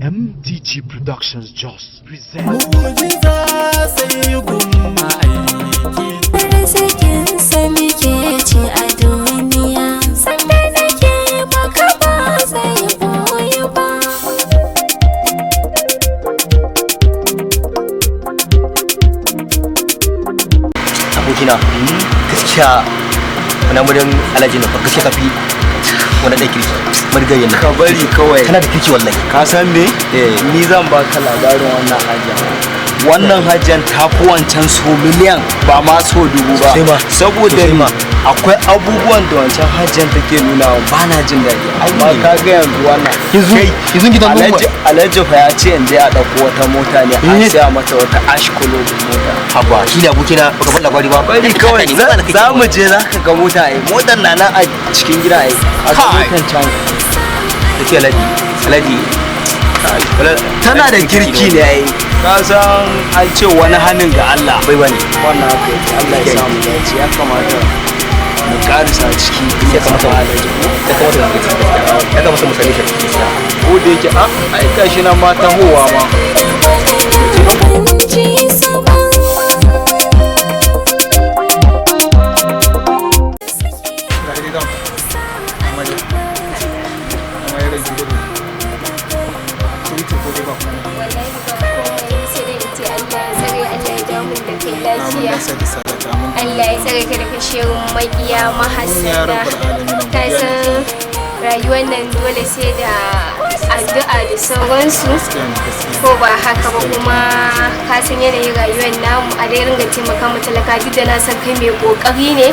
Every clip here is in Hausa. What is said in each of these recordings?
MTG Productions Jos presents Mu'jiza sai gumma aiki. Arzikin sa muke ci a duniya, sanda nake maka ba zai boye ba. Abokina, gaskiya wani amurin alhaji na gaskiya kafi wani ɗan kirki marigayen nan. Ka bari kawai. Tana da kirki wallahi. Ka san me? Eh. Ni zan baka labarin wannan hajjan. Wannan hajjan ta fi wancan so miliyan, ba ma so dubu ba. Sosai ma. Saboda Sosai ma. Akwai abubuwan da wancan hajjan take nuna wa ba na jin daɗi, amma ne. ka ga yanzu wannan Yanzu Kai, yanzu gidan noma. Alhaji fa ya ce in je a ɗauko wata mota ne a Eh. siya mata wata ash color mota. Haba, shi ne abokina, baka ban labari ba. Bari kawai, za mu je za ka ga mota ai. Motar na nan a cikin gida ai, a ga Kai. motar can. Gaskiya alhaji, alhaji Tana da kirki ne ai. Ka san an ce wani hannun ga Allah bai bane. Wannan haka yake. Allah ya samu dace. Ya kamata mu karisa ciki. Ya kamata mu Alhaji ko ya kamata mu gaskiya, ya kamata mu same shi gaskiya. Ko da yake a ai gashi nan ma tahowa ma. Ban ji su ba. Ga dai zan amarya, amarya da gido ne surutu ko dai ba kuma? Wallahi ba komai, sai dai in ce Allah ya tsare, Allah ya dawo min da kai Amin. lafiya. Dan sai da sadaka, amin. Allah ya tsare ka daga shirin makiya Ya mahasada. Rabbal alamin. Ka san rayuwar nan dole sai da addu'a da sauransu. Gaskiya ne, gaskiya. Ko ba haka ba? Kuma ka san yanayin rayuwar namu, a dai ringa taimaka mu talaka, duk da na san kai mai kokari ne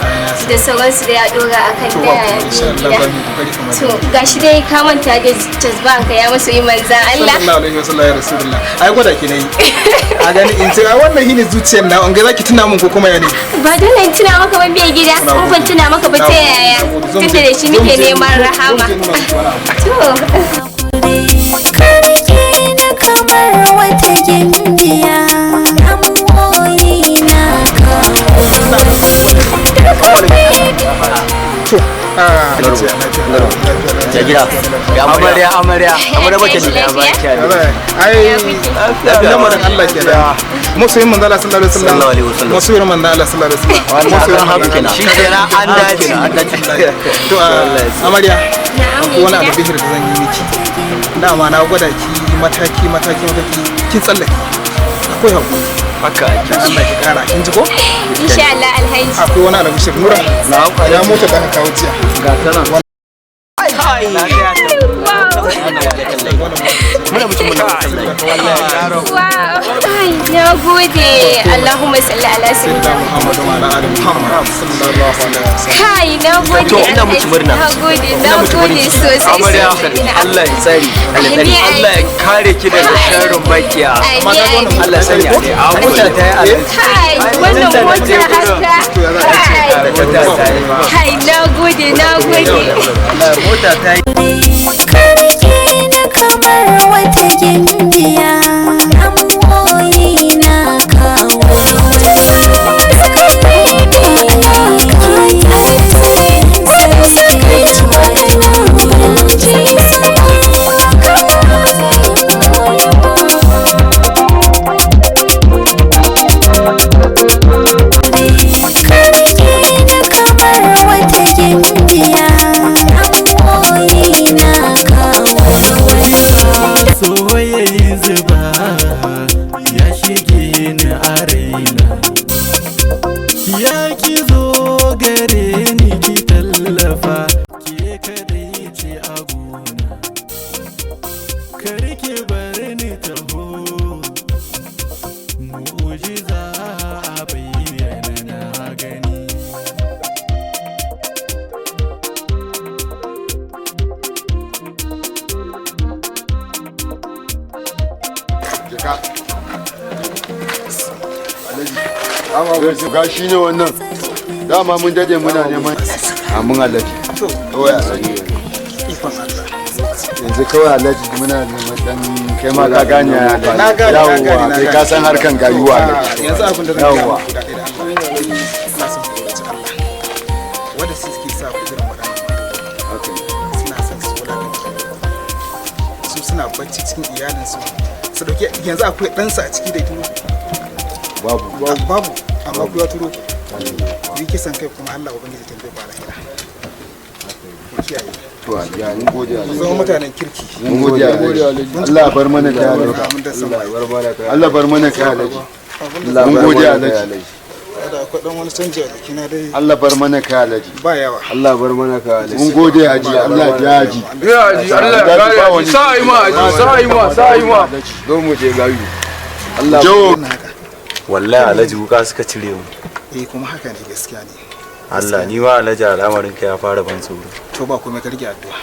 da sauransu da ya dora akan To ba da ku insha Allah gida. za mu yi kokari kamar To gashi dai ka manta da jazban ka ya masu yi manzan Allah. Sallallahu alaihi wasallam, ya rasulullah. Ai gwada ki nayi a gani in ce ai wannan shine zuciyar na an ga zaki tuna mun ko kuma ya ne? Ba dole in tuna maka ba mai gida, in ban tuna maka ba ta yaya? Tunda da shi muke neman rahama. To Ka rike ni kamar wata gimbiya, damuwoyi na To ah Ya gida, ya amarya, amarya. amarya. Amarya ba ta Tashi lafiya? Ai Ya lamarin Allah kenan. Masoyin manzo Allah sallallahu alaihi wasallam. Sallallahu alaihi wasallam. Masoyin manzo Allah sallallahu alaihi wasallam. Wannan Masoyin akan manzo haka Allah. shi kenan, an dace. An dace. To amarya, Na'am, akwai wani mai abu gida. bihir da zan yi miki. Dama na gwada ki mataki mataki mataki, kin tsallake. Akwai hakuri. Haka ake. Dan Allah ki kara, kin ji ko? Insha Allah, alhaji. Akwai wani abu bishir nura. Na'am. Ya mota da aka kawo jiya. Ga ta nan. Muna mutum muna wallahi. Wow. Ai, na gode. Allahumma salli ala sayyidina sayyidina Muhammadu wa ala ali Muhammad sallallahu alaihi wasallam. Kai, na gode. To, ina miki murna. Na gode, na gode sosai Amarya, sosai. Allah ya tsare. Amin. Allah ya kare ki daga sharrin makiya. Amin, amin. Allah sanya ne a mota ta yi alhaji. Kai, wannan Tun da na mota je gurin. haka. Kai, Mota ta yi. kai, na gode, na gode. Allah, mota ta yi. Ka rike ni kamar wata gimbiya, damuwoyi na kawo. Ka rike ni kamar wata gimbiya, damuwoyi na kawo. Soyayyen zuba ya shige ni a raina, ya ki zo gare ni ki tallafa, ke kadai ce a gona, kar ki bar ni taho, mu'ujiza a bayyana na gani. Jika. Ga shi ne wannan. Dama mun dade muna neman. Amin, Alhaji. To Kawai a sani. Ikon Allah. Yanzu kawai, Alhaji, muna neman dan kai ma ka gane ya Alhaji. Na gane, na gane, Yawwa, na kai gane. ka san harkan gayuwa, To, Alhaji. yanzu abin da zan gaya Yawwa. muku guda ɗaya da Allah. Ina son ku tsoraci Allah. Wanda su suke sa ku irin waɗannan Haka ne. suna son su wulaƙanta, su suna bacci cikin iyalinsu su dauki. Yanzu akwai ɗansa a ciki da ya turo? Babu. Babu, amma ku ya turo ku yi kisan kai, kuma Allah ubangiji tambaye ku a lahira. Ku kiyaye. To ya, mun gode Ku Alhaji. zama mutanen kirki. Mun gode Alhaji. Allah bar mana kai Alhaji. Amin da sama. Allah bar mana kai Alhaji. Mun gode Alhaji. Da akwai dan wani canji a jikina dai. Allah bar mana kai Alhaji. Ba yawa. Allah bar mana ka Alhaji. Mun gode Haji. Allah ya Haji. Ya Haji, Allah ya kare Haji. Sa yi ma Haji, sa yi ma, sa yi ma. Zo mu je gayu. Allah. Jo. Wallahi Alhaji, wuka suka cire mu. Eh, kuma haka ne, gaskiya ne. Allah, ni ma Alhaji al'amarin ka ya fara ban tsoro. To, ba komai, ka rike addu'a.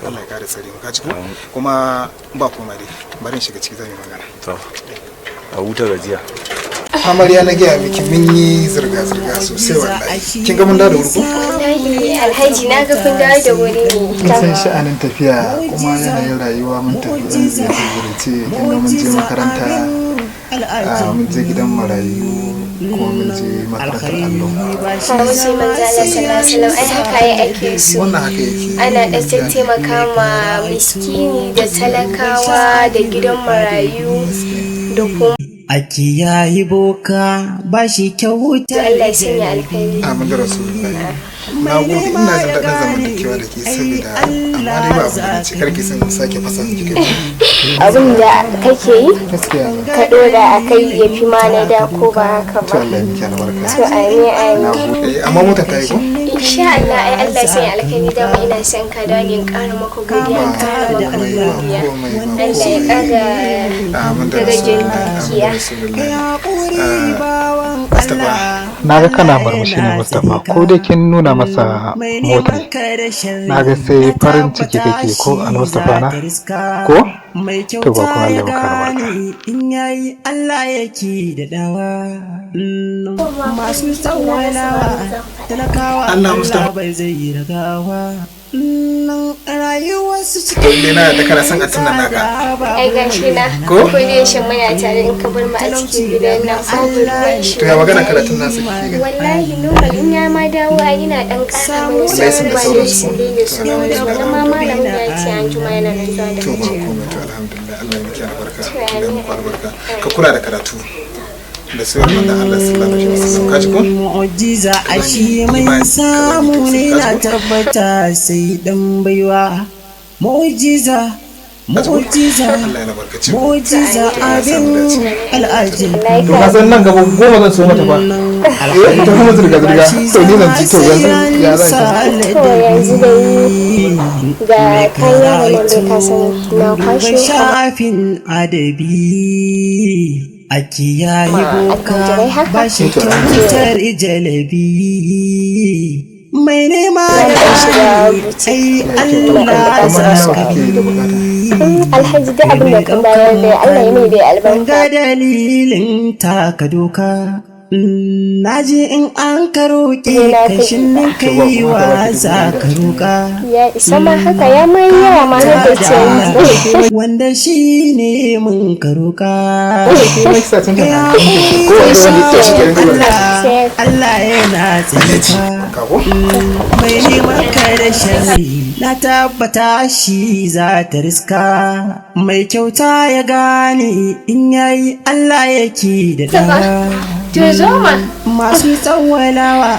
Allah ya kare tsare mu, ka ji ko? Kuma ba komai dai, bari in shiga ciki, zan yi magana. To, a huta gajiya. Amarya, na gaya miki mun yi zirga-zirga sosai wallahi. Kin ga mun dawo da wuri ko? Wallahi Alhaji, na ga kun dawo da wuri ne. Kin san sha'anin tafiya kuma yanayin rayuwa. Mun tafi ɗan ziyarce-ziyarce. Kin ga mun je makaranta, mun je gidan marayu, kuma mun je makarantar allo. Kawo sai manzo Allah sallallahu alaihi wasallam, ai haka ya ake so. Wannan haka yake. Ana ɗan taimaka ma miskini da talakawa da gidan marayu da kuma A kiyayi boka, ba shi kyautar. Allah ya sanya alkhairi. Amin da Rasulullahi. Na gode, ina jin daɗin zamantakewa da ke, saboda amma dai ba abu da ce karki san sake fasa miki kai. Abin da kake yi Gaskiya ne. ka ɗora a kai ya fi ma na da, ko ba haka To ba? Allah ya miki albarka. To, amin amin. Na gode. Amma motar ta yi ko? Insha Allah, ai Allah ya sanya alkhairi. Dama ina son ka dawo ne in ƙara maka godiya, in ƙara maka godiya. Allah ya ƙara Amin da darajar Rasulullahi. Amin da dukiya. Rasulullahi. Mustapha. Na ga kana murmushi ne Mustapha, ko dai kin nuna masa mota ne? Na ga sai farin ciki kake ko al Mustapha na ko? To ba kuma, Allah ya maka albarka. In yayi, Allah yake da dawa. Masu tsawalawa talakawa, Allah Mustapha. Allah bai zai ragawa. Rayuwarsu cikin Lalle na da kana son antin nan naka. Ai gashi na. Ko? Ko da yaushe muna tare, in ka bar mu a cikin gidan nan babu ruwan shi. To, ya magana karatun nasa kike gani? Wallahi normal, in ya ma dawo ai ina dan ƙara mai wasu Lesson da abubuwa da sauransu. su dai da sauransu. Wannan ma malamin ya ce an juma yana nan zuwa To daga ba ciki. komai, to alhamdulillah, Allah ya miki albarka. To, Allah ya amin. muku albarka. Ka kula da karatu. Da sunan manzon Allah sallallahu alaihi wasallam. Ka ji ko? Mu'jiza a shi mai samu ne, na tabbata sai dan baiwa. Mu'jiza, mu'jiza, mu'jiza, abin al'ajin. To ka san nan gaba 10 zan so mata fa. Eh, ita kuma zirga zirga. To ni zan ci, to yanzu ya zan ci. To yanzu dai ga kayan yaron nan dai, ka san na kwashe. Shafin adabi, a kiyaye boka, Almajirai haka. ba shi kyautar jalabi. Mai nema Zan da ɗan shiga ai boutique. Allah Kamar nawa kake da bukata? Alhaji, duk abin da ka bayar dai Allah ya mai dai albarka. Ga dalilin taka doka. Naji in an ka roƙe ka, shin kaiwa za ka roƙa? Ya isa ma haka, ya mai yawa ma har da canji. Wanda shi ne mun ka roƙa. Ko wani to shi kenan. Allah yana tsinka mai neman ka da sharri, na tabbata shi za ta riska. Mai kyauta ya gane in yayi, Allah yake da dawa. To zo ma. Masu tsawalawa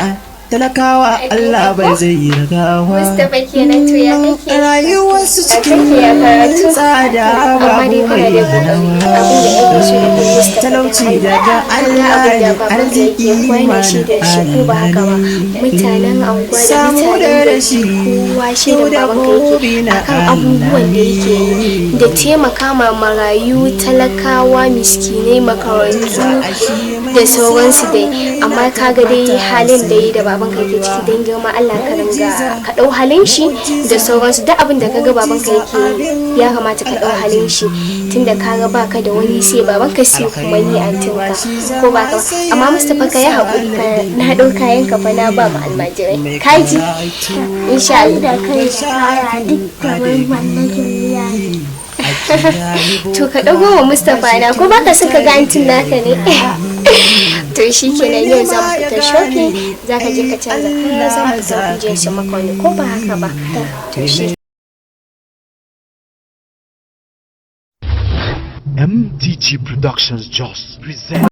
talakawa, Allah bai zai ragawa. Mustapha kenan, to ya kake? Rayuwarsu cikin Kake ya karatu? tsada, Amma dai babu kana mai da kokari, abin da ake so da kai Mustapha, talauci dan daga Allah, Allah abin da ne, babanka arziki yake kwana shi da shi, ko ba haka ba? Mutanen anguwa da samu da mutanen gari, rashi, kowa shaidan yau da babanka gobe yake na akan abubuwan da yake yi da taimaka ma marayu, talakawa, miskinai, makarantu da sauransu dai. Amma kaga dai halin da yi da babanka yake ciki, don girma Allah ka ringa ka dau halin shi da sauransu. Duk abin da kaga babanka yake yi, ya kamata ka dau halin shi, tunda kaga baka da wani sai babanka, sai kuma ni antinka, ko ba ka ba? Amma Mustapha, ka yi haƙuri fa, na ɗau kayan ka fa na ba mu almajirai, kaji insha Allah. Da kai da kaya duk kamar mallakin miya ne. To ka ɗago wa Mustapha na, ko baka son ka ga antin naka ne? To shi kenan, yau zan fita shopping, za ka je ka canza kaya, zan fita ku je su maka wani, ko ba haka ba? To shi MDG Productions Jos present.